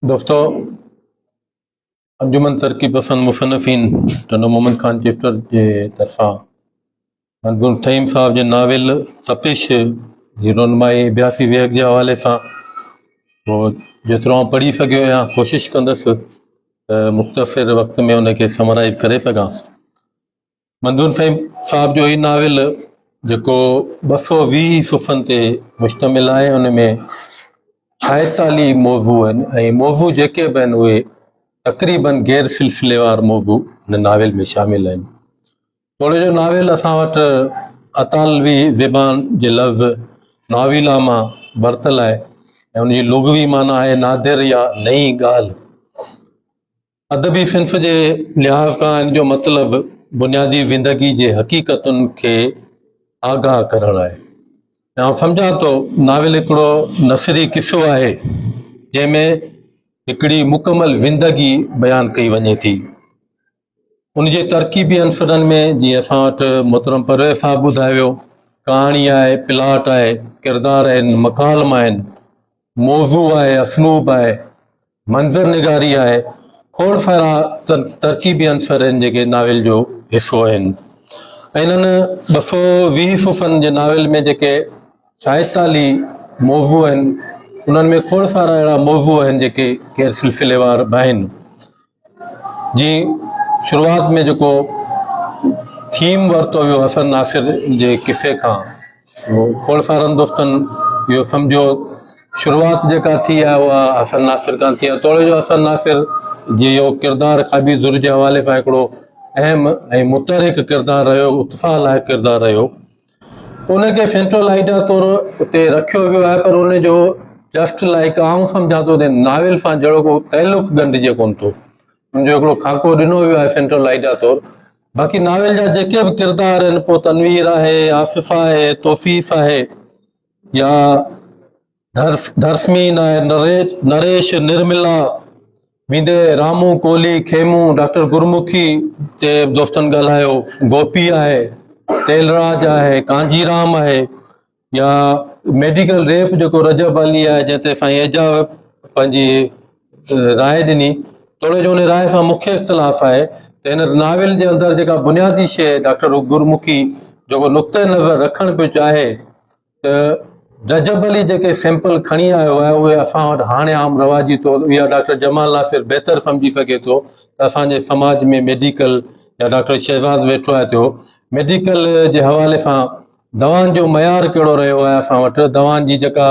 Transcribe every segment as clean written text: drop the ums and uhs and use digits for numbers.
دوستو انجمن ترقي پسند مصنفين ٽنڊو محمد خان چيپٽر جي طرفان منظور ٿهيم صاحب جي ناول تپش جي رونمائي اڀياسي ويهڪ جي حوالي سان پوء جيترو آئون پڙهي سگهيو آهيان ڪوشش ڪندس ته مختصر وقت ۾ ان کي سمرائز ڪري سگهان. منظور سائين صاحب جو هي ناول جيڪو 220 صفحن تي مشتمل آهي ان ۾ 46 موضوع آهن ۽ موضوع جيڪي به آهن اهي تقريبن غير سلسليوار موضوع هن ناول ۾ شامل آهن. توڙي جو ناول اسان وٽ اطالوي زبان جي لفظ ناويلا مان ورتل آهي ۽ ان جي لغوي معنيٰ آهي نادر يا نئين ڳالهه. ادبي صنف جي لحاظ کان ان جو مطلب بنيادي زندگي جي حقيقتن کي آگاهه ڪرڻ آهي. ۽ آئون سمجهان ٿو ناول هڪڙو نثري قصو آهي جنهن ۾ هڪڙي مڪمل زندگي بيان ڪئي وڃي ٿي. ان جي ترڪيبي عنصرن ۾ جيئن اسان وٽ محترم پرويز صاحب ٻڌايو ويو ڪهاڻي آهي پلاٽ آهي ڪردار آهن مڪالما آهن موضوع آهي اسلوب آهي منظر نگاري آهي کوڙ سارا ترڪيبي عنصر آهن جيڪي ناول جو حصو آهن ۽ انهن 220 صفحن جي ناول ۾ جيڪي 46 موضوع آهن انهن ۾ کوڙ سارا اهڙا موضوع آهن جيڪي غير سلسليوار به آهن جي شروعات ۾ جيڪو ٿيم ورتو ويو حسن ناصر جي قصي کان اهو کوڙ سارن دوستن اهو سمجهيو شروعات جيڪا ٿي آهي اها حسن ناصر کان ٿي آهي توڙي جو حسن ناصر جي اهو ڪردار کاٻي ڌر جي حوالي سان هڪڙو اهم ۽ متحرڪ ڪردار رهيو اتساهه لائق ڪردار رهيو ان کي سينٽرل آئيڊيا طور اتي رکيو ويو آهي پر ان جو جسٽ لائيڪ آئون سمجهان ٿو ته ناول سان جهڙو ڪو تعلق ڳنڍجي ڪونه ٿو ان جو هڪڙو خاڪو ڏنو ويو آهي سينٽرل آئيڊيا طور باقي ناول جا جيڪي به ڪردار آهن پوء تنوير آهي آصف آهي توفيف آهي يا درسمين آهي، نريش، نرملا، ويندي رامو ڪولهي، کيمو، ڊاڪٽر گرمکي تي به دوستن ڳالهايو، گوپي آهي، تيلراج آهي، ڪانجي رام آهي يا ميڊيڪل ريپ جيڪو رجب علي آهي جنهن تي سائين اعجاز پنهنجي راء ڏني توڙي جو ان راء سان مون کي اختلاف آهي ته هن ناول جي اندر جيڪا بنيادي شيء ڊاڪٽر گرمکي جيڪو نقطه نظر رکڻ پيو چاهي ته رجب علي جيڪي سيمپل کڻي آيو آهي اهي اسان وٽ هاڻي عام رواجي طور اها ڊاڪٽر جمال ناصر بهتر سمجهي سگهي ٿو ته اسان جي سماج ۾ ميڊيڪل يا ڊاڪٽر شهزاد ويٺو آهي ٿيو ميڊيڪل جي حوالي سان دوائن جو معيار ڪهڙو رهيو آهي اسان وٽ دوائن جي جيڪا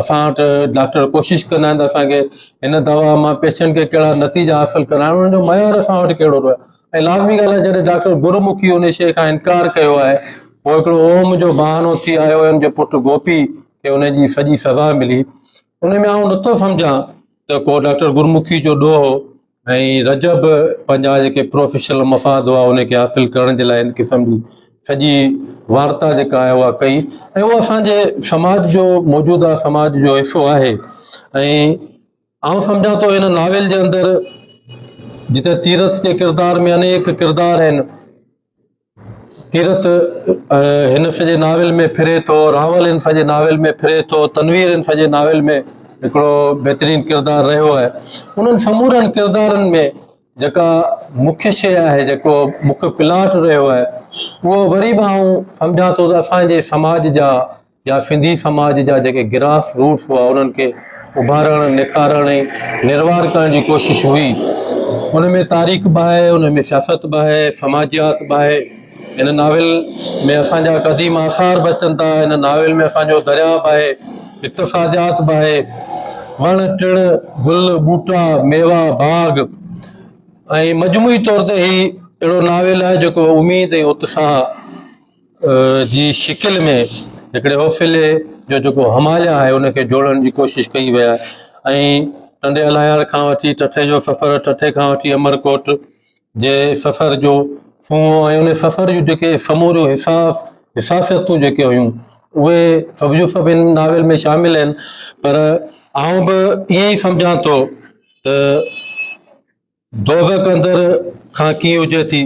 اسان وٽ ڊاڪٽر ڪوشش ڪندا آهن ته اسان کي هن دوا مان پيشنٽ کي ڪهڙا نتيجا حاصل ڪرائڻ ان جو معيار اسان وٽ ڪهڙو رهيو آهي ۽ لازمي ڳالهه آهي جڏهن ڊاڪٽر گرمکي ان شيء کان انڪار ڪيو آهي پوء هڪڙو اوم جو بهانو ٿي آيو ۽ ان جي پٽ گوپي کي ان جي سڄي سزا ملي. ان ۾ آئون نٿو سمجهان ته ڪو ڊاڪٽر گرمکي جو ڏوهه هو ۽ رجب پنهنجا جيڪي پروفيشنل مفاد هئا ان کي حاصل ڪرڻ جي لاء ان قسم جي سڄي وارتا جيڪا آهي اها ڪئي ۽ اهو اسان جي سماج جو موجوده سماج جو حصو آهي ۽ آئون سمجهان ٿو هن ناول جي اندر جتي تيرٿ جي ڪردار ۾ انيڪ ڪردار آهن تيرٿ هن سڄي ناول ۾ ڦري ٿو راول هن سڄي ناول ۾ ڦري ٿو تنوير هن سڄي ناول ۾ هڪڙو بهترين ڪردار رهيو آهي انهن سمورن ڪردارن ۾ جيڪا مکيه شيء آهي جيڪو مکيه پلاٽ رهيو آهي اهو وري به آئون سمجهان ٿو ته اسانجي سماج جا يا سنڌي سماج جا جيڪي گراس روٽس هئا انهن کي اڀارڻ، نکارڻ ۽ نروار ڪرڻ جي ڪوشش هئي. ان ۾ تاريخ به آهي، ان ۾ سياست به آهي، سماجيات به آهي. هن ناول ۾ اسان جا قديم آثار به اچن ٿا، هن ناول ۾ اسان جو درياء به آهي، اقتصاديات به آهي، وڻ ٽڻ، گل، ٻوٽا، ميوا، باغ ۽ مجموعي طور تي هي اهڙو ناول آهي جيڪو اميد ۽ اتساهه جي شڪل ۾ هڪڙي حوصلي جو جيڪو هماليا آهي ان کي جوڙڻ جي ڪوشش ڪئي وئي آهي ۽ ٽنڊي الهيار کان وٺي ٺٽي جو سفر ٺٽي کان وٺي امرڪوٽ جي سفر جو سونهون ۽ ان سفر جون جيڪي سموريون حساس حساسيتون جيڪي هيون اهي سڀ جون سڀ ان ناول ۾ شامل آهن پر آئون به ائين ئي سمجهان ٿو ته دوزخ اندر کان ڪيئن هجي ٿي،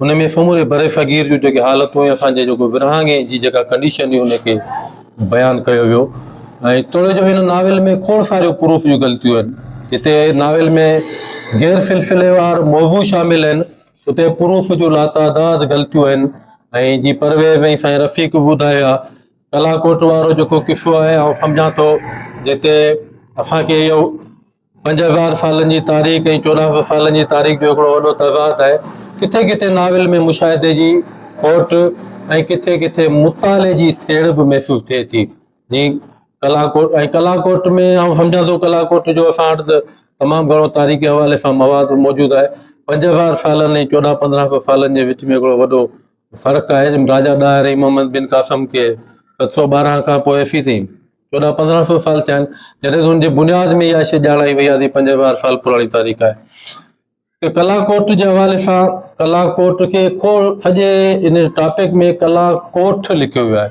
ان ۾ سموري برصغير جون جيڪي حالتون ۽ اسان جي جيڪو ورهاڱي جي جيڪا ڪنڊيشن هئي ان کي بيان ڪيو ويو. ۽ توڙي جو هن ناول ۾ کوڙ ساريون پروف جون غلطيون آهن جتي ناول ۾ غير سلسليوار موضوع شامل آهن اتي پروف جون لاتعداد غلطيون آهن ۽ جي پرويز ۽ سائين رفيق به ٻڌايو آهي ڪلاڪوٽ وارو جيڪو قصو آهي آئون سمجهان ٿو جتي اسانکي اهو 5000 سالن جي تاريخ ۽ 1400 سالن جي تاريخ جو هڪڙو وڏو تضاد آهي. ڪٿي ڪٿي ناول ۾ مشاهدي جي کوٽ ۽ ڪٿي ڪٿي مطالعي جي ٿيڙ به محسوس ٿئي ٿي. جيئن ڪلاڪوٽ ۽ ڪلاڪوٽ ۾ آئون سمجهان ٿو ڪلاڪوٽ جو اسان وٽ ته تمام گهڻو تاريخي حوالي سان مواد به موجود آهي. 5000 سالن ۽ 14 15 سو سالن جي وچ ۾ هڪڙو وڏو فرق آهي. راجا ڏاهر ۽ محمد بن قاسم کي 712 کان پوء ايسي تائين 14 15 سو سال ٿيا آهن جڏهن ته ان جي بنياد ۾ اها شيء ڄاڻائي وئي آهي 5000 سال پراڻي تاريخ آهي ته ڪلاڪوٽ جي حوالي سان ڪلاڪوٽ کي کوڙ سڄي ان ٽاپڪ ۾ ڪلاڪوٺ لکيو ويو آهي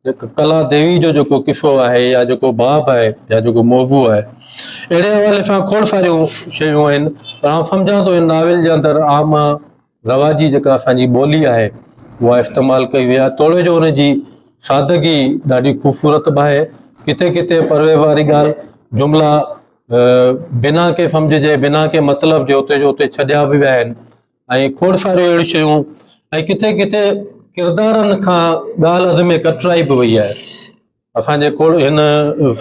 جيڪو ڪلا ديوي جو جيڪو قصو آهي يا جيڪو باب آهي يا جيڪو موضوع آهي اهڙي حوالي سان کوڙ ساريون شيون آهن پر آئون سمجهان ٿو ان ناول جي اندر عام رواجي جيڪا اسان جي ٻولي آهي اها استعمال ڪئي وئي آهي توڙي جو ان جي سادگي ڏاڍي خوبصورت به آهي ڪٿي ڪٿي پروي واري ڳالهه جملا بنا ڪنهن سمجھ جي بنا ڪنهن مطلب جي اتي جو اتي ڇڏيا به ويا آهن ۽ کوڙ ساريون اهڙيون شيون ۽ ڪٿي ڪٿي ڪردارن کان ڳالهه اڌ ۾ ڪٽرائي به وئي آهي اسان جي کوڙ هن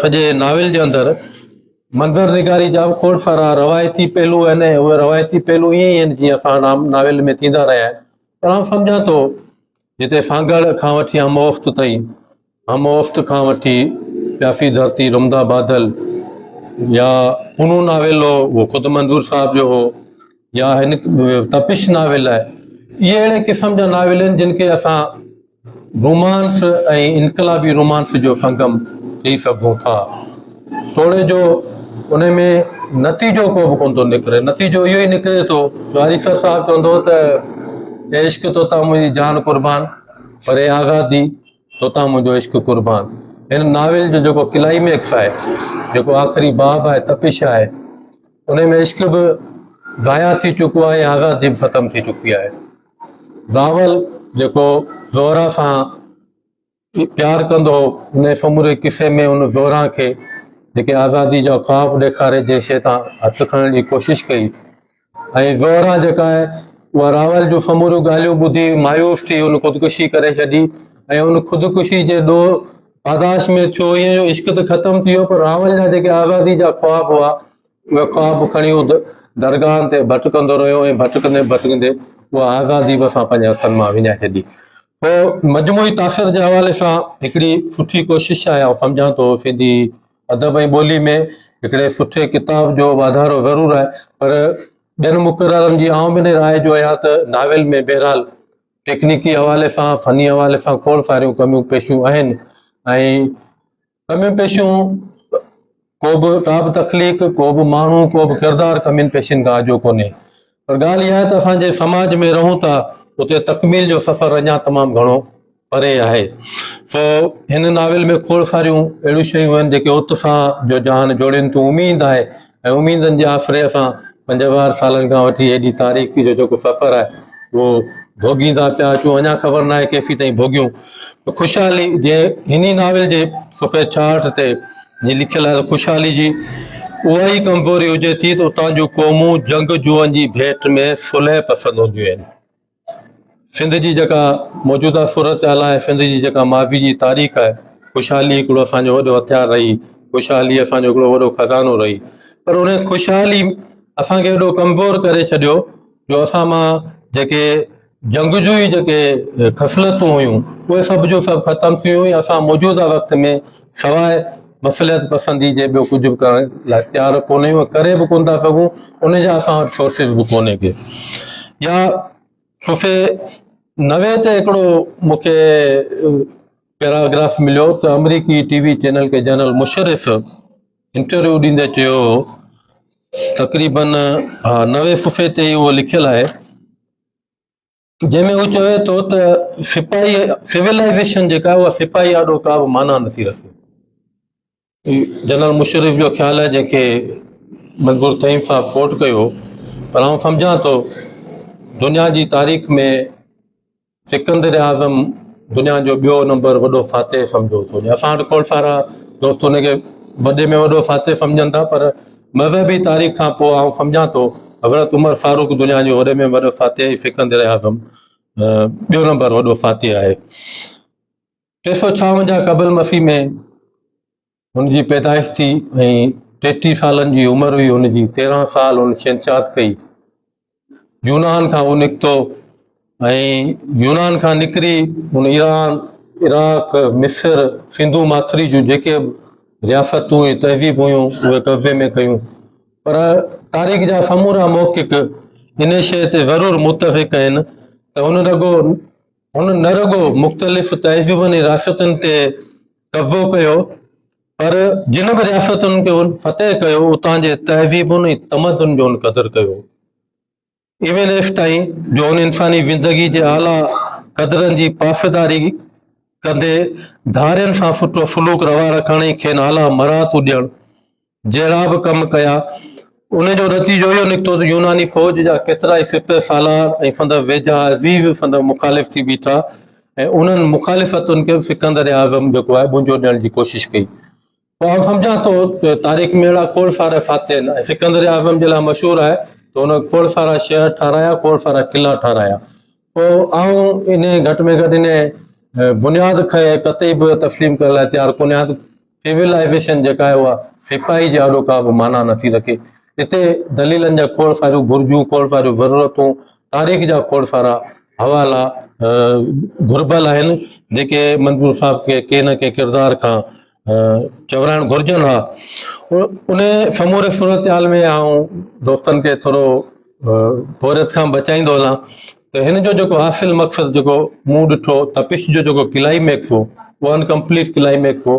سڄي ناول جي اندر منظر نگاري جا به کوڙ سارا روايتي پهلو آهن ۽ اهي روايتي پهلو ائين ئي آهن جيئن اسان ناول ۾ ٿيندا رهيا آهن پر آئون سمجهان ٿو جتي سانگهڙ کان وٺي هموفت تائين هموفت کان وٺي پياسي ڌرتي رمدا بادل يا پونو ناول هو اهو خود منظور صاحب جو هو يا هن تپش ناول آهي اهي اهڙي قسم جا ناول آهن جن کي اسان رومانس ۽ انقلابي رومانس جو سنگم چئي سگهون ٿا. توڙي جو ان ۾ نتيجو ڪو به ڪونه ٿو نڪري. نتيجو اهو ئي نڪري ٿو جو آريسر صاحب چوندو هو ته اي عشق توتان منهنجي جان قربان پر اي آزادي توتان منهنجو عشق قربان. هن ناول جو جيڪو ڪلائميڪس آهي، جيڪو آخري باب آهي، تپش آهي، ان ۾ عشق به ضايع ٿي چڪو آهي ۽ آزادي به ختم ٿي چڪي آهي. راول جيڪو زهره سان پيار ڪندو هو ان سموري قصي ۾ ان زهره کي جيڪي آزادي جا خواب ڏيکاري جنهن شيء تان هٿ کڻڻ جي ڪوشش ڪئي ۽ زهره جيڪا آهي اها راول جون سموريون ڳالهيون ٻڌي مايوس ٿي ان خودڪشي ڪري ڇڏي ۽ ان خودڪشي جي ڏوهه پاداش ۾ ٿيو ائين جو عشق ته ختم ٿي ويو پر راول جا جيڪي آزادي جا خواب هئا اهي خواب کڻي هو درگاهن تي ڀٽڪندو رهيو ۽ ڀٽڪندي ڀٽڪندي اها آزادي به اسان پنهنجي هٿن مان وڃائي ڇڏي. پوء مجموعي تاثر جي حوالي سان هڪڙي سٺي ڪوشش آهي، آئون سمجهان ٿو سنڌي ادب ۽ ٻولي ۾ هڪڙي سٺي ڪتاب جو واڌارو ضرور آهي پر ٻين مقررن جي آئون به ان راء جو آهيان ته ناول ۾ بهرحال ٽيڪنيڪي حوالي سان فني حوالي سان کوڙ ساريون ڪميون پيشيون آهن ۽ ڪميون پيشيون ڪو به ڪا به تخليق ڪو به ماڻهو ڪو به ڪردار ڪمين پيشين کان آجو ڪونهي پر ڳالهه اها آهي ته اسان جنهن سماج ۾ رهون ٿا اتي تڪميل جو سفر اڃا تمام گهڻو پري آهي سو هن ناول ۾ کوڙ ساريون اهڙيون شيون آهن جيڪي اتساهه جو جهان جوڙين ٿيون اميد آهي ۽ اميدن جي آسري اسان 5000 سالن کان وٺي هيڏي تاريخ جو جيڪو سفر آهي اهو ڀوڳيندا پيا اچون اڃا خبر ناهي ڪيسي تائين ڀوڳيون خوشحالي جي هن ئي ناول جي صفحي 66 تي جي لکيل آهي ته خوشحالي جي اها ئي ڪمزوري هجي ٿي ته اتان جون قومون جنگ جوئن جي ڀيٽ ۾ صلح پسند هونديون آهن سنڌ جي جيڪا موجوده صورتحال آهي سنڌ جي جيڪا ماضي جي تاريخ آهي خوشحالي هڪڙو اسانجو وڏو هٿيار رهي خوشحالي اسانجو هڪڙو وڏو خزانو رهي پر ان خوشحالي اسانکي ايڏو ڪمزور ڪري ڇڏيو جو اسان مان جيڪي جنگجو ئي جيڪي خصلتون هيون اهي سڀ جو سڀ ختم ٿي ويون اسان موجوده وقت ۾ سواء مصلحت پسندي جي ٻيو ڪجهه به ڪرڻ لاء تيار ڪونه آهيون ڪري به ڪونه ٿا سگهون ان جا اسان وٽ سورسز به ڪونهي ڪي يا صفحي 90 تي هڪڙو مونکي پيراگراف مليو ته آمريڪي ٽي وي چينل کي جنرل مشرف انٽرويو ڏيندي چيو هو تقريبن ها 90 صفحي تي اهو لکيل آهي جنهن ۾ هو چوي ٿو ته سپاهي سولائيزيشن جيڪا اها سپاهي آڏو ڪا به معنيٰ نٿي رکي. جنرل مشرف جو خيال آهي جنهن کي منظور ٿهيم صاحب ڪوٽ ڪيو پر آئون سمجهان ٿو دنيا جي تاريخ ۾ سڪندر اعظم دنيا جو ٻيو نمبر وڏو فاتح سمجهيو ٿو وڃي. اسان وٽ کوڙ سارا دوست ان کي وڏي ۾ وڏو فاتح سمجهن ٿا پر مذهبي تاريخ کان پوء آئون سمجهان ٿو حضرت عمر فاروق دنيا جو وڏي ۾ وڏو فاتح سڪندر اعظم ٻيو نمبر وڏو فاتح آهي. 356 قبل مسيح ۾ هن جي پيدائش ٿي ۽ 33 سالن جي عمر هئي هن جي 13 سال هن شهنشاهت ڪئي. يونان کان هو نڪتو ۽ يونان کان نڪري هن ايران، عراق، مصر، سنڌو ماٿري جون جيڪي به رياستون ۽ تهذيب هيون اهي قبضي ۾ ڪيون پر تاريخ جا سمورا محقق ان شيء تي ضرور متفق آهن ته هن رڳو هن نه رڳو مختلف تهذيبن ۽ رياستن تي قبضو ڪيو پر جن به رياستن کي هن فتح ڪيو اتان جي تهذيبن ۽ تمدن جو هن قدر ڪيو. ايون ايستائين جو هن انساني زندگي جي اعليٰ قدرن جي پاسداري ڪندي ڌارين سان سٺو سلوڪ روا رکڻ ۽ کين اعليٰ مراعتون ڏيڻ جهڙا به ڪم ڪيا، ان جو نتيجو اهو نڪتو ته يوناني فوج جا ڪيترائي سپهه سالار ۽ سندس ويجها عزيز سندس مخالف ٿي بيٺا ۽ انهن مخالفتن کي به سڪندر اعظم جيڪو آهي ٻنجو ڏيڻ جي ڪوشش ڪئي. پوء آئون سمجهان ٿو ته تاريخ ۾ اهڙا کوڙ سارا فاتح آهن ۽ سڪندر اعظم جي لاء مشهور آهي ته هن کوڙ سارا شهر ٺهرايا، کوڙ سارا قلعا ٺهرايا. پوء آئون انهي گهٽ ۾ گهٽ انهي بنياد کي قطعي به تسليم ڪرڻ لاء تيار ڪونه آهيان ته سولائيزيشن جيڪا آهي اها سپاهي جي آڏو ڪا به معنيٰ نٿي رکي. هتي دليلن جا کوڙ ساريون گهرجون، کوڙ ساريون ضرورتون، تاريخ جا کوڙ سارا حوالا گهربل آهن، جيڪي منظور صاحب کي ڪنهن نه ڪنهن ڪردار کان چورائڻ گهرجن ها. ان سموري صورتحال ۾ آئون دوستن کي ٿورو بوريت کان بچائيندو هلان ته هن جو جيڪو حاصل مقصد جيڪو مون ڏٺو تپش جو جيڪو ڪلائميڪس هو اهو انڪمپليٽ ڪلائميڪس هو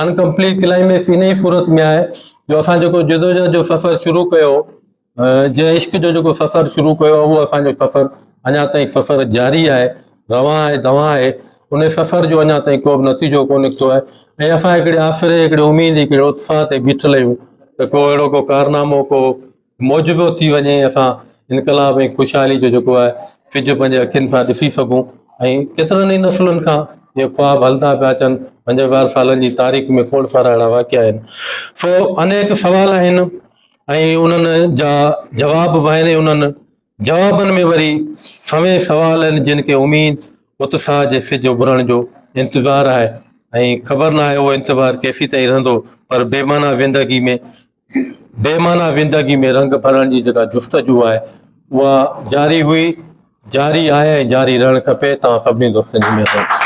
انڪمپليٽ ڪلائميڪس ان ئي صورت ۾ آهي جو اسان جيڪو جدوجهد جو سفر شروع ڪيو جنهن عشق جو جيڪو سفر شروع ڪيو اهو اسان جو سفر اڃا تائين سفر جاري آهي روان آهي دوان آهي ان سفر جو اڃا تائين ڪو به نتيجو ڪو نڪتو آهي ۽ اسان هڪڙي آسري هڪڙي اميد هڪڙي اتساهه تي بيٺل آهيون ته ڪو اهڙو ڪو ڪارنامو ڪو معجزو ٿي وڃي اسان انقلاب ۽ خوشحالي جو جيڪو آهي سج پنهنجي اکين سان ڏسي سگهون ۽ ڪيترن ئي نسلن کان اهي خواب هلندا پيا اچن 5000 سالن جي تاريخ ۾ کوڙ سارا اهڙا واقعا آهن سو انيڪ سوال آهن ۽ انهن جا جواب به آهن ۽ انهن جوابن ۾ وري سوين سوال آهن جن کي اميد اتساهه جي سج اڀرڻ جو انتظار آهي ۽ خبر ناهي اهو انتظار ڪيسيتائين رهندو پر بي معنيٰ زندگي ۾ بي معنيٰ زندگي ۾ رنگ ڀرڻ جي جيڪا جستجو آهي اها جاري هئي، جاري آهي ۽ جاري رهڻ کپي. توهان سڀني دوستن جي مهرباني.